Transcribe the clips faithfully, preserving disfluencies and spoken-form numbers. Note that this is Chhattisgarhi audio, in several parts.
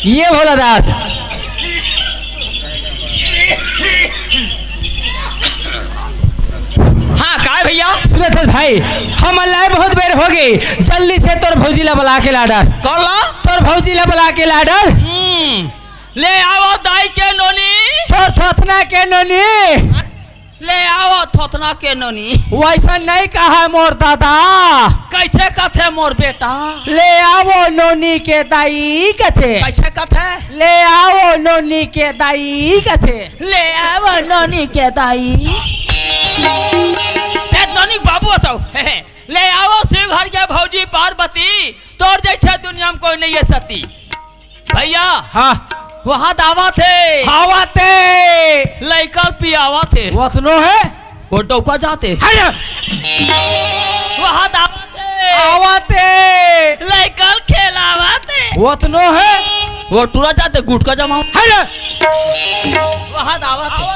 ये भोला दास। हाँ, काय भैया? सुनत हस भाई, हमन ला बहुत बेर हो गे, जल्दी से तोर भौजी ला बला के ला डर। कौन ला? तोर भौजी ला बला के ला डर। हम्म, ले आवा दाई के नोनी। तोर थोथना के नोनी। ले आवा थोथना के नोनी। वैसा नहीं कहा मोर दादा। कैसे कथे मोर बेटा? ले आवो नोनी के दाई कथे। कैसे कथे? ले आवो नोनी के दाई कथे। ले आवो नोनी के दाई। ते नोनी बाबू हतौ। ले आवो शिव घर के भौजी पार्वती, तोर जैसे दुनिया में कोई नहीं है सती। भैया। हाँ। वहाँ दावत हे। आवत हे। लइका पियावत हे। वतनो हे। वो डौका जात हे। हट। वहाँ दावत हे। आवत हे। लइका खेलावत हे। वतनो हे। वो टूरा जात हे, गुटखा जमावत। हट। वहाँ दावत हे।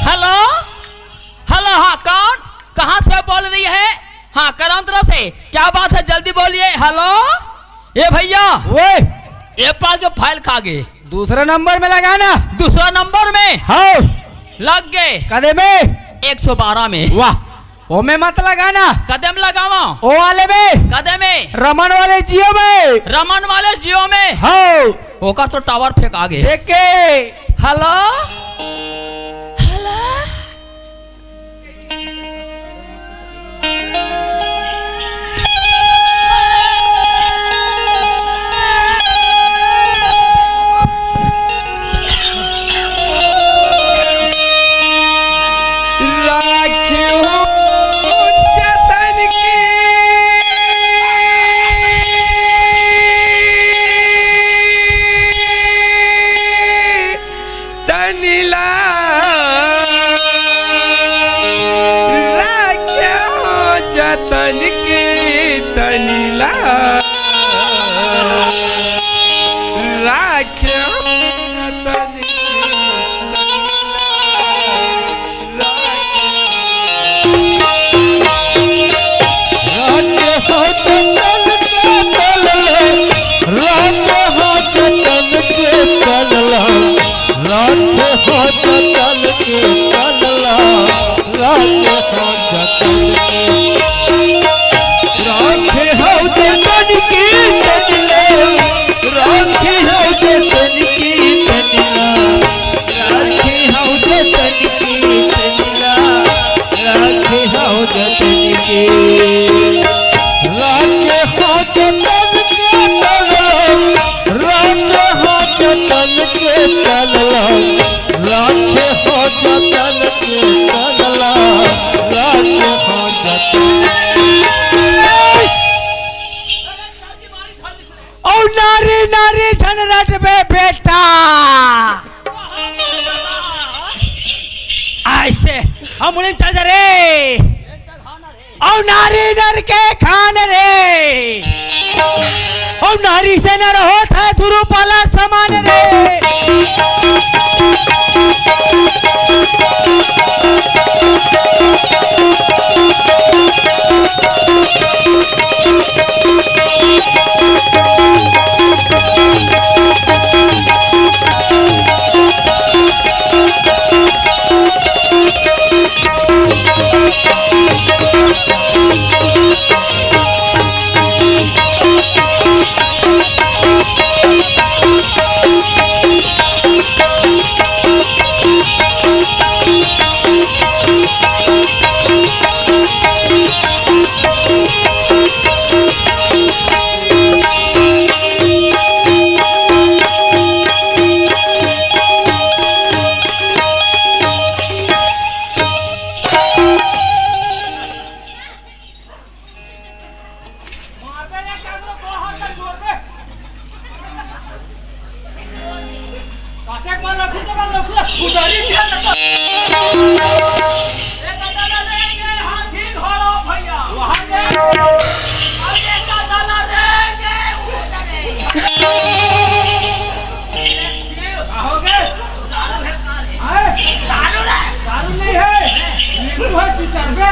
हेलो, हेलो, हाँ, कौन? कहाँ से बोल रही है? हाँ, करंतरा से। क्या बात है, जल्दी बोलिए। हेलो, ए भैया। ओए। ए पास जो फाइल खा गए। दूसरा नंबर में लगाना। दूसरा नंबर में? हाँ। लग गए। कदे में? एक सौ बारह में। वाह, ओमे मत लगाना। कदे में लगावा? ओ वाले में। कदे में? रमन वाले जियो में। रमन वाले जियो में? हाँ। ओकर तो टावर फेंका गए। देख के। Hello, hello. राखे हो जतन के तनिला, राखे हो जतन के तनिला, राखे हो जतन के तनिला। राखे हो जतन के तनला, राखे हो जतन के तनला, राखे हो जतन के तनला, राखे हो जतन के, राखे हो जतन के तनला, राखे हो जतन के तनला। राखे हौ जतन के तनला, राखे हौ जतन के। राखे हौ जतन के तनला, राखे हौ जतन के तनला, राखे हौ जतन के तनला, राखे हौ जतन के। ओ नारी, नारी झन रटबे बेटा। ऐसे हम उड़ीन चल जा रे। ओ नारी नर के खान रे। ओ नारी से नर होत हे दुरुपाला समान रे। दारू नहीं है, नींबू है, तू चढ़बे।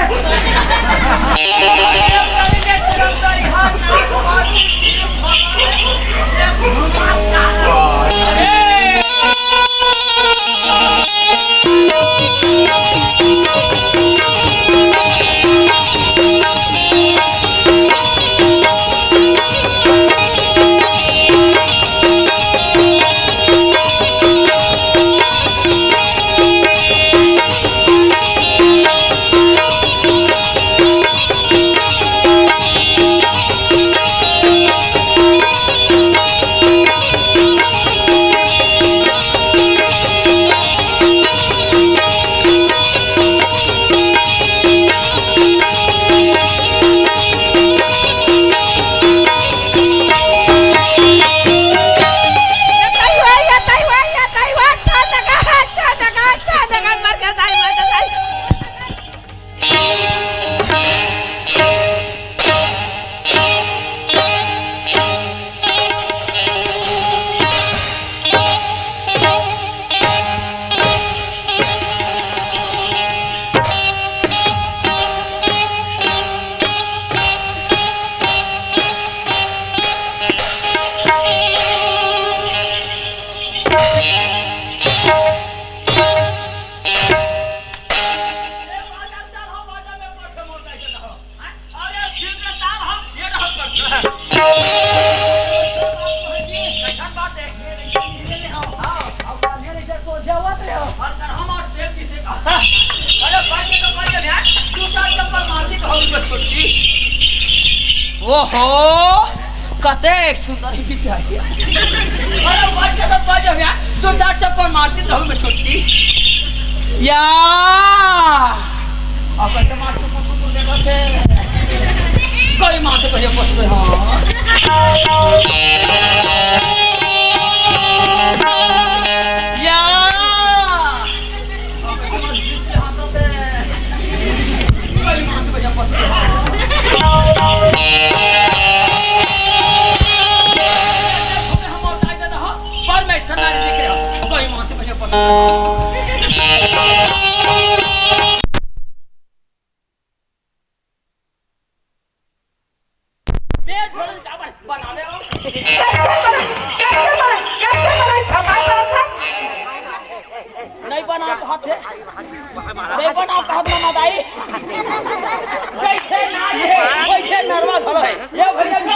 ओहो, कतेक सुंदर ही बिचारी। अरे, बच के तो बच जा, दो चार चप्पल मारती तो में छुट्टी। या। अब ऐसे मार के कुकुर, कुकुर देखा थे। कोई मार के भैया पहुंच गए, हाँ। या। पेट छोड़े, चावल बनावे हो। नहीं बना तो हाथ है। नहीं बना तो हाथ में मत आई। जैसे नारी है, वैसे नरवा घरो है। ये भैया के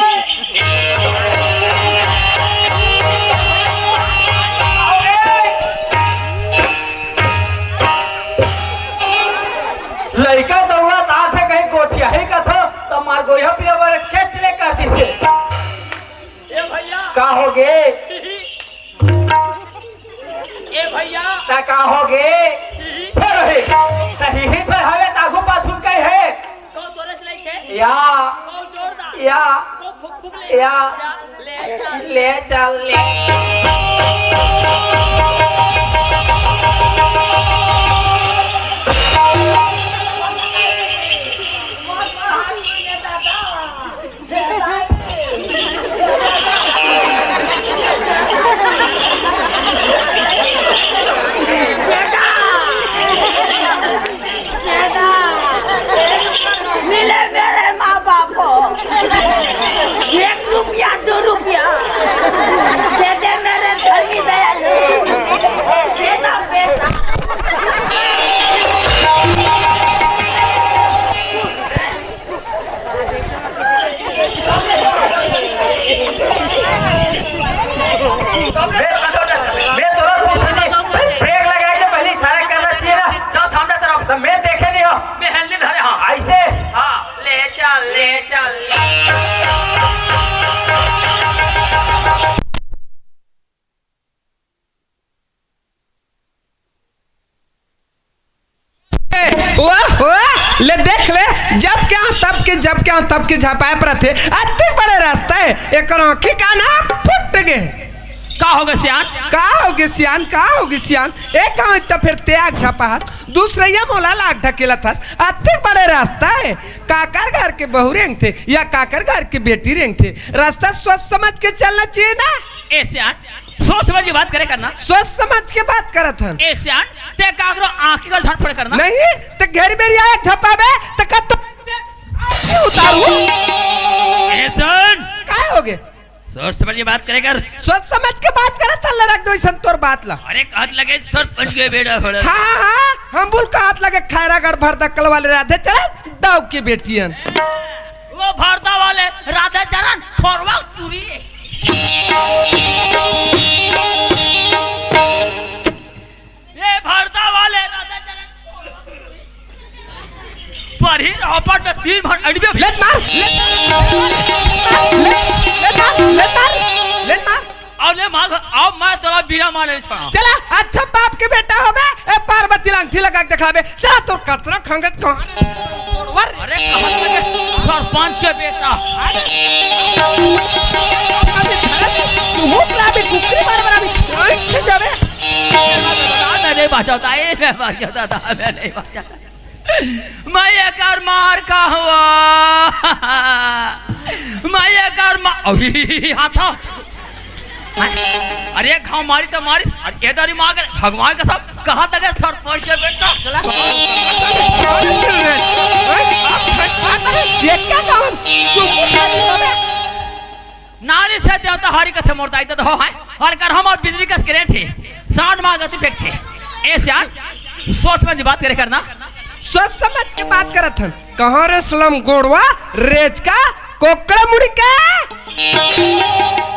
लइका दौड़त आथे कहीं गोठियाही कथो, त मार गोरिया पिया बर केच ले कर दिसे। ए भैया। का होगे? ए भैया। त का होगे? फेर हे। सही ही फेर हवे त आगू पाछू कहे हे। कौ तोरे से लइके? या। कौ जोरदार? या। कौ फुक फुक ले? या। या। ले चल। ले चल, ले। बेटा, मिले मेरे माँ बाप हो, एक रुपया, दो रुपया दे दे मेरे धनी दयालु, दे दो बेटा। मैं, मैं तोला पूछे नहीं, ब्रेक लगाए के पहले इशारा करना चाहिए ना। चल सामने तरफ। तो मैं देखे नहीं हूँ। मैं हैंडल धरे हाँ। ऐसे? हाँ, ले चल, ले चल, ले। वाह, वाह, ले देख ले, जब क्या तब के, जब क्या तब के झपाए पर थे। अति बड़े रास्ता है, एकर आँखी का ना फुट गे। का होगे सियान? का होगे सियान? का होगे सियान? एक गांव त फेर ते आग झपा हस, दूसरइया मोला लाग ढकेलत हस। अतेक बड़े रास्ता हे, काकर घर के बहू रेंगथे या काकर घर के बेटी रेंगथे? रास्ता सोच समझ के चलना चाहिए ना। ए सियान, सोच समझ के बात करे करना। सोच समझ के बात करत हन। ए सियान, ते काकरो आंखी कर झट फड़ करना। नहीं, ते घेर बेर आग झपाबे, त कत आंखी उतारू। ए सियान, का होगे? सोच समझ के बात करे कर। सोच समझ के बात करत हन, ल रख दो अइसन तोर बात ला। अरे, कहत लगे सरपंच के बेटा होले। हाँ, हाँ, हाँ, हम बोल कहत लगे खैरागढ़ भरदकल वाले राधे चरण दाऊ के बेटियन। वो भरदा वाले राधे चरण खोरवा टूरी। ये भरदा वाले राधे चरण पढ़ी रहपट में दिन भर अड़बे भी। लेत मार, लेत मार, लेत मार, लेत मार, लेत मार। अरे मांग, अब मैं तोला बिना मारे नहीं छोड़ा। चला, अच्छा बाप के बेटा होबे, ए पार्वती ला अंगठी लगा के दिखाबे। चला, तोर कतरा खंगत कहाँ रे? अरे, कहत लगे सरपंच के बेटा। अरे, तू मुख ला भी कुकरी मार मार भी अंठ जाबे। दादा, मैं नहीं बचाता, ए, मैं मर गया, दादा, मैं नहीं बचाता। मैं एकर मार का हुआ। मैं एकर मार, अभी हाथा। अरे, घाव मारी तो मारी। अरे, ए दारी मार के, भगवान का सब कहा तक है, सरपंच के बेटा। चला। ये क्या काम है? चुप कर दो बे। नारी से देवता हारी कथे मोर दाई ददा हो, हैं? अउ कर हम अउ बिजली कस करंट हे, सांड मांगत फेंकथे। ए सियान, सोच समझ बात करे करना। सोच समझ के बात करत हन। कहाँ रे सलम गोड़वा, रेच का, कोकड़ा मुड़ी के?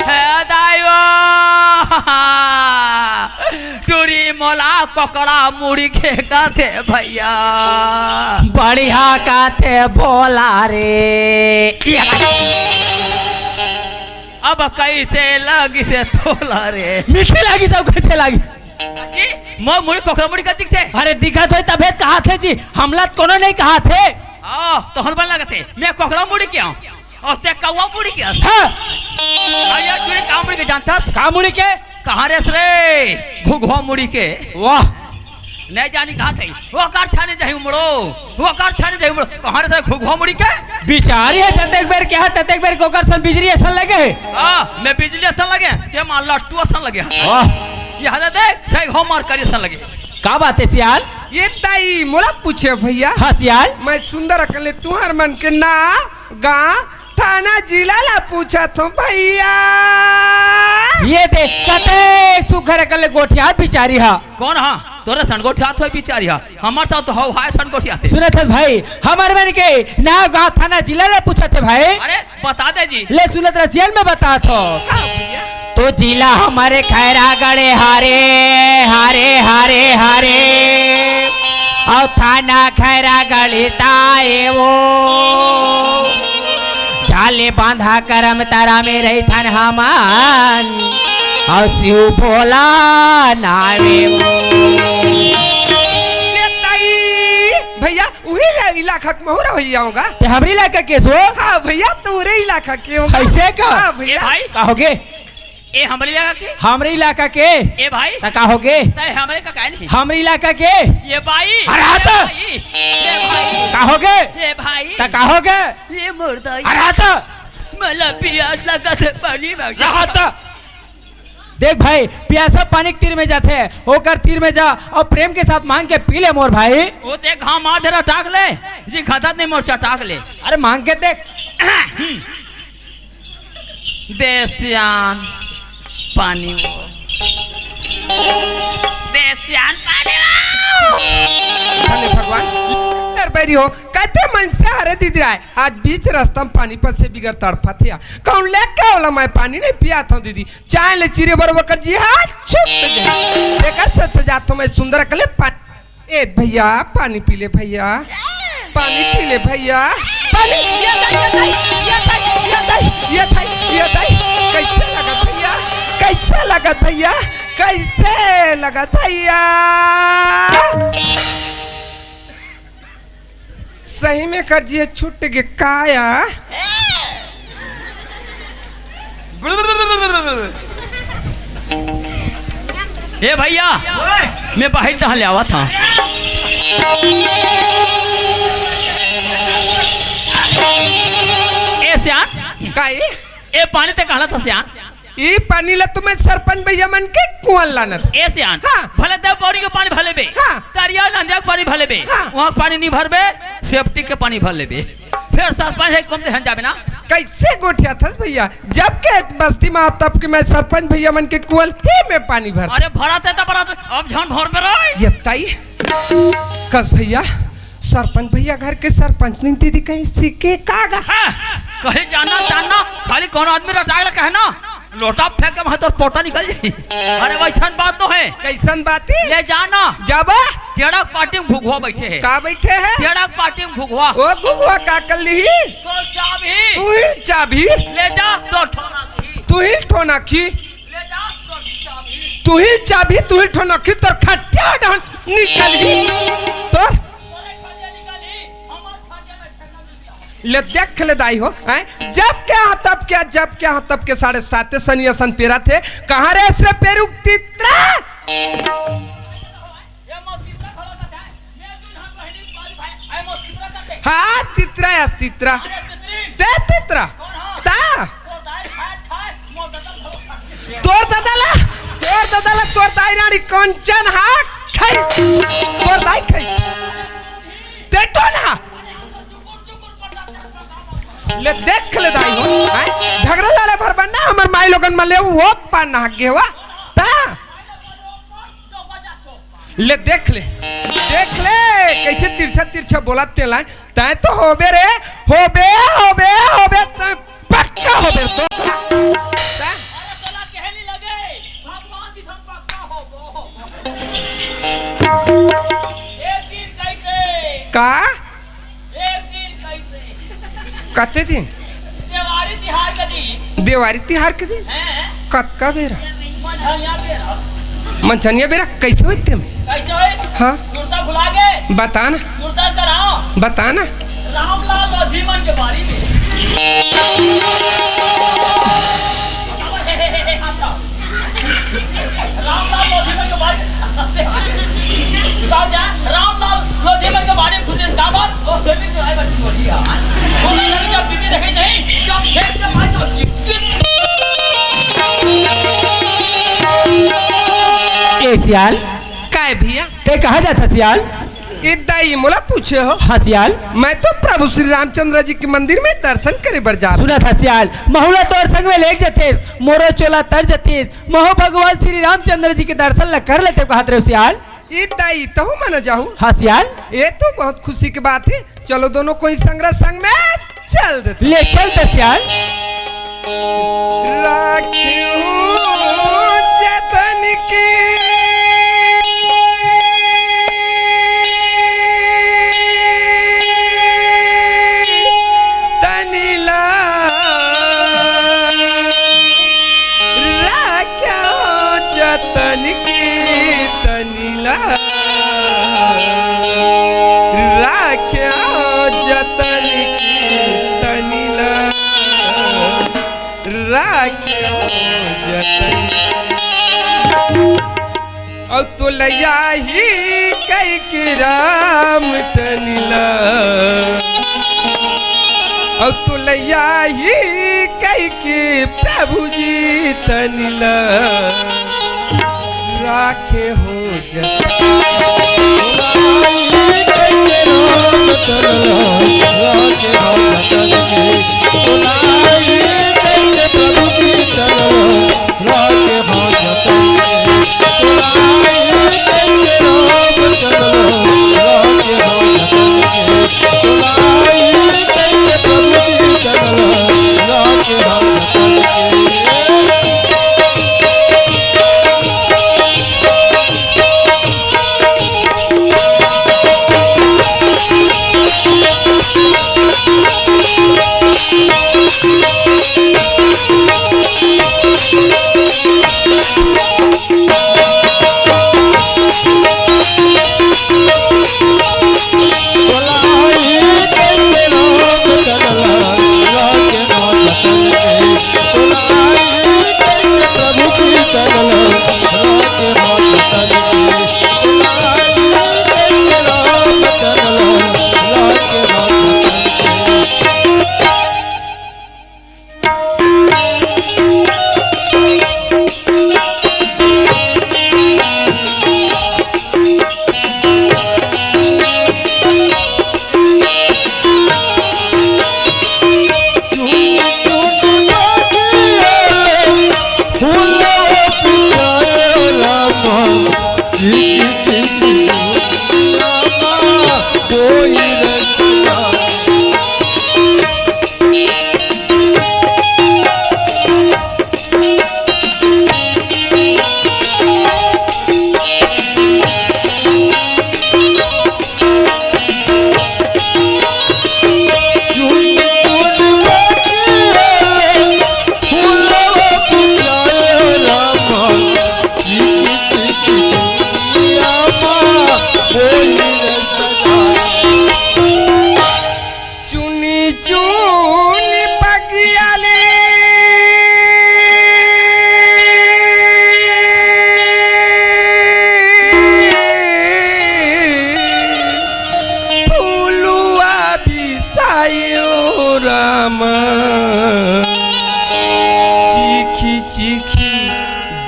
हे दाई ओ, टूरी मोला कोकड़ा मुड़ी के कथे भैया। बढ़िया कथे बोला रे। अब कइसे लगिस तोला रे? मीठी लगिस, अब कइसे लगिस? जी, मोर मुड़ी कोकरा मुड़ी का दिखथे? अरे दिखत होय तभे त कहाथे जी, हमला त कोनो नहीं कहाथे। हाँ, तोहर मन लगथे, मैं कोकरा मुड़ी के आंव, अउ ते कौवा मुड़ी के हस। हाँ। अरे टूरी का मुड़ी के जानथस? का मुड़ी के? कहाँ रेस रे? घुघुवा मुड़ी के। वाह। नहीं जानी कहाथे। ओकर छानी दही उमड़ो, ओकर छानी दही उमड़ो। कहाँ रे घुघुवा मुड़ी के? बिचारी हे, जतेक बेर के हे, ततेक बेर के ओकर सन बिजली असन लगे हे। हाँ, मैं बिजली असन लगे, ते मार लट्टू असन लगे। वाह। ये हला दे, सही हो मार करी असन लगे। का बात हे सियाल? ये दाई, मोला पूछे भैया। हाँ सियाल। मैं सुंदर अकन ले तुंहर मन के ना, गा, थाना जिला ला पूछत हों भैया। ये दे, कते सुघर अकन ले गोठियात बिचारी हा। कोन हा? तोरे सन गोठियात होय बिचारी हा। हमर तो, तो हव हाय सन गोठियात हे। सुनत हस भाई, हमर मन के नाव गाँव थाना जिला ला पूछत हे भाई। अरे, बता दे जी। ले सुनत रसियन में बतात हों। हाँ भैया। तो जिला हमरे खैरागढ़ हरे, हरे, हरे, हरे। अउ थाना खैरागढ़ ताए वो। जाले बांधा करम तारा में रहिथन हमन। अउ शिव भोला नावे वो। ये ताई, भैया, उही ला-, इलाका के महूँ रहिया हों गा। ते हमरी इलाका के हस? हाँ भैया, तुंहरे इलाका के हों गा। अइसे का? हाँ भैया। ए भाई। का होगे? ए हमरे इलाका के? हमरे इलाका के। ए भाई। त का होगे? तैं हमरे का काहे नहीं? हमरे इलाका के। ए भाई। अरे हट। ए भाई। ए भाई। का होगे? ए भाई। त का होगे? ए मोर दाई। अरे हट। मला पियास लगत हे, पानी मांगे। अरे हट। देख भाई, पियासा पानी के तीर में जाथे, ओकर तीर में जा अउ प्रेम के साथ मांग के पी ले मोर भाई। ओ ते घाम आ धरा टाक ले, जी खाता नहीं मोर चटाक ले। अरे मांग के देख। दे सियान पानी वो। दे सियान पानी वो। धन्य भगवान। इधर बैरी हो, कते मनसे हरे दीदी राय, आज बीच रास्ता में पानी पसे बिगर तड़फत हे। कौन लेके ओला मैं पानी नहीं पियात हों दीदी। चाय ले चिरे बरोबर कर जी, हाँ, छुप गए। एकर से सजात हों मैं सुंदर अकन ले पानी। ए भैया, पानी पी ले भैया, पानी पी ले भैया, पानी। ये दे, ये दे, ये दे, ये दे, ये दे, ये दे। कैसे लगत भैया, कैसे लगत भैया, कैसे लगत भैया? सही में कर जी छुट गे काया। ए भैया, मैं बाहिर तहाँ ले आवत हँव। ए सियान, काई? ए पानी ते कहला था सियान। ई पानी ला तो मैं सरपंच भैया मन के कुआँ लानत। ए सियान, हाँ। भले देव पौड़ी के पानी भले बे, हाँ। तरिया नंदिया के पानी भले बे, हाँ। वहाँ के पानी नहीं भरबे, सेप्टिक के पानी भर लेबे। फिर सरपंच है, कम देहन जाबे ना। कैसे गोठियाथस भैया? जब के बस्ती में तब के मैं सरपंच भैया मन के कुआँ ही में पानी भर। अरे भरा ते तो भरा ते, अब झन भरबे रे। ये ताई, कस भैया, सरपंच भैया घर के सरपंच नहीं दीदी कहीं सीखे का गा? हाँ, कहीं जाना जानना, खाली कौन आदमी रटाए ला कहे ना, लोटा फेंक के वहाँ तोर पोटा निकल जाई। अरे वैसन बात तो है। कैसन बात है? ले जाना। जाबा? टेढ़ा पार्टी में घुघुआ बैठे है। का बैठे है? टेढ़ा पार्टी में घुघुआ। ओ घुघुआ का कर ली? तो चाबी। तू ही चाबी। ले जा, तो ठोना की। तू ही ठोना की। ले जा, तो चाबी। तू ही चाबी, तू ही ठोना की, तोर खटिया डहन निकल ही। तोर ले देख ले दाई हो, हैं? जब के हाँ तब के, जब के हाँ तब के साढ़े साते सनिया सन पेरा थे। कहाँ रे इसने पेरू तितरा? हाँ, तितरा है, तितरा। ते तितरा। ता। तोर दादा ला, तोर दादा ला, तोर दाई रानी कंचन हा खाई। तोर दाई खाई। ते तो ना। ले देख ले दाई हो, हैं? झगड़ा लड़े भर बनना, हमर माई लोगन मले वो पान ना गेवा। ता। ले देख ले, देख ले, कैसे तिरछा तिरछा बोला तेला। तैं तो होबे रे, होबे, होबे, होबे, तैं पक्का होबे रे, दोखला। तैं का? एक दिन कैसे? कते दिन? देवारी तिहार के दिन। देवारी तिहार के दिन? हैं? कतका बेरा? मंझनिया बेरा। मंझनिया बेरा कैसे होते में? कैसे होए? हाँ। सुरता भुला गए। बता ना। सुरता कराओ। बता ना। रामलाल लोधी मन के बारी में। रामलाल लोधी मन के बारे, बताओ क्या? रामलाल लोधी मन के बारे में पूछे, का बात? वो सेविंग के भाई बच्ची होती है। वो लगे जब बीती रही नहीं, जब खेत के भाई तो ए सियाल, काय भैया? ते कहाँ जाथा सियाल? ए दाई मोला पूछे हो? हाँ सियाल। मैं तो प्रभु श्री रामचंद्र जी के मंदिर में दर्शन करे बर जात। सुना था सियाल, महू ला तोर संग में लेग जतेस, मोरो चोला तर जतेस, महू भगवान श्री रामचंद्र जी के दर्शन ला कर लेते कहत रहे सियाल। ए दाई, तहू मन जाहू? हाँ सियाल। ये तो बहुत खुशी की बात है। चलो दोनों कोई संगरा संग में चल देते। ले चल दे सियाल। राखियो जतन के तनिला, राखियो जतन के तनिला, राख्या जतन की तनिला, राख्या जतन। अउ तो लैया ही कई के राम तनिला, अउ तो लैया ही कई के प्रभु जी तनिला, राखे हो जतन।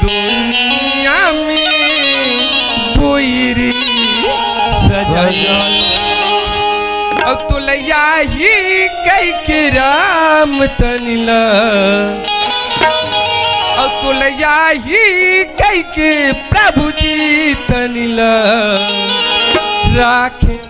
दुनिया में कोई रे सजा। अउ तोला आही कहि के राम तन ला, अउ तोला आही कहि के प्रभु जी तन ला राखे।